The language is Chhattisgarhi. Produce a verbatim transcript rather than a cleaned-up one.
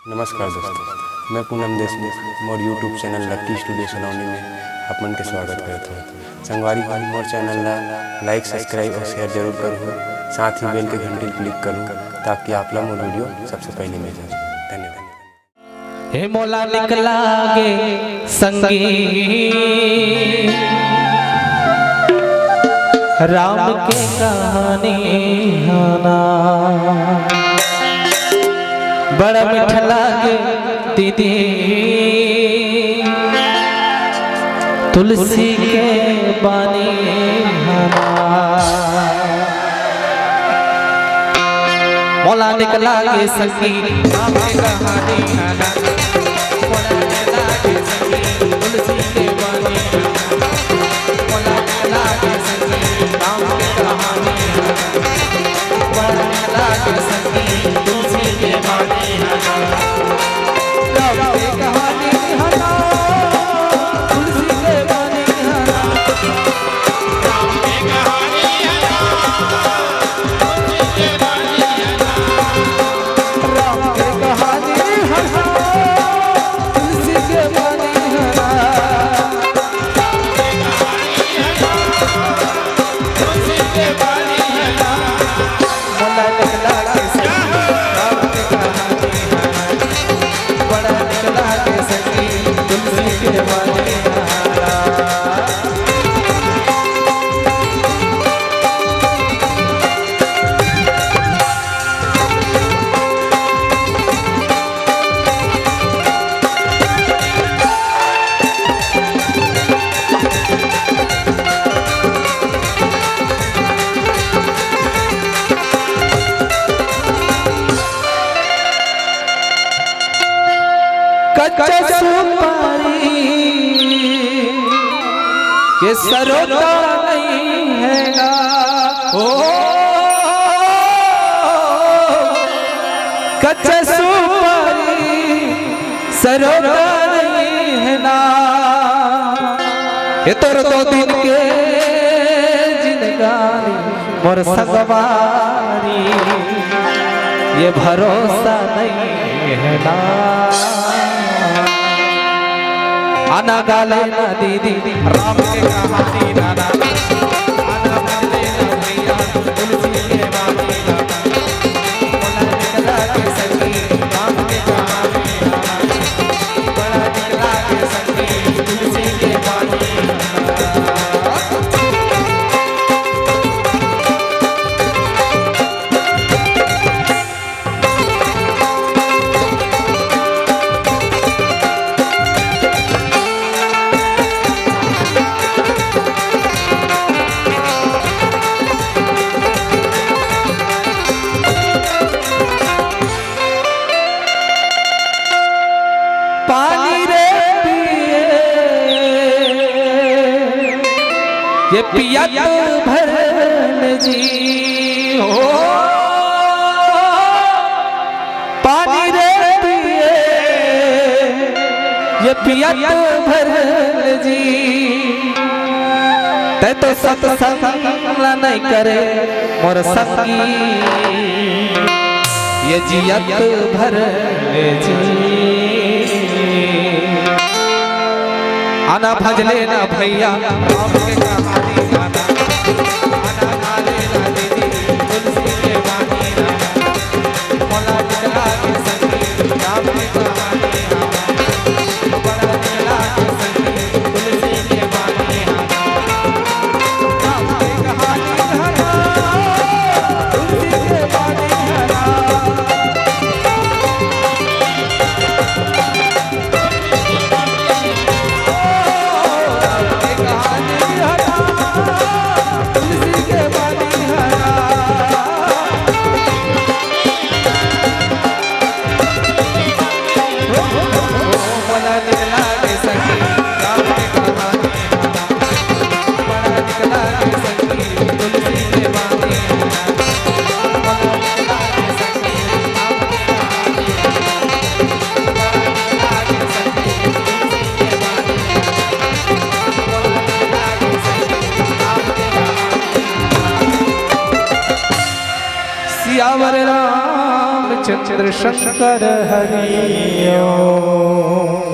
नमस्कार दोस्तों, मैं पूनम देशमुख, मोर YouTube चैनल लक्की स्टूडियो सलोनी में आप मन के स्वागत करत हूँ। संगवारी हो, मोर चैनल ला लाइक, सब्सक्राइब और शेयर जरूर करूँ, साथ ही बेल के घंटी क्लिक करूँ, ताकि आप ला मोर वीडियो सबसे पहले मिल जाए। धन्यवाद। हे मोला निकला गे संगी, राम के कहानी हना, बड़ा मीठा लागे दीदी, तुलसी के बानी हना। मोला निकला गे संगी, राम के कहानी हना। मोला निकला गे संगी, तुलसी के बानी हना। मोला निकला गे संगी, राम के कहानी हना। मोला निकला गे संगी, तुलसी के बानी हना। राम के कहानी हना, तुलसी के बानी हना। राम के कहानी हना, तुलसी के बानी हना। राम के कहानी हना, तुलसी के बानी हना। राम के कहानी हना, तुलसी के बानी हना। मोला निकला गे संगी, राम के कहानी हना। बड़ा निकला गे संगी, तुलसी के बानी हना। कच्चा सुपारी के सरोता नहीं है ना। ओ, कच्चा सुपारी सरोता नहीं है ना। ये तोर दो दिन के जिंदगानी मोर संगवारी, ये भरोसा नहीं है ना। आना गा लेना दीदी, राम के कहानी नाना। आना गा लेना भैया, तुलसी के बानी नाना। बोला निकला के संगी, राम के कहानी नाना। बड़ा निकला के संगी, तुलसी के बानी नाना। पानी रे पिए ये पियत भर जी हो। पानी रे पिए ये पियत भर जी। तै तो सत्संग ला नहीं करे मोर संगी, ये जियत भर जी। आना भजले ना भैया, राम के कहानी गाना। आना गा लेना दीदी, तुलसी के बानी गाना। मोला निकला के संगी, राम के कहानी गाना। बड़ा निकला के संगी, तुलसी के बानी गाना। राम के कहानी गाना, तुलसी के बानी गाना। सियावर राम चंद्र शंकर हरि ओम।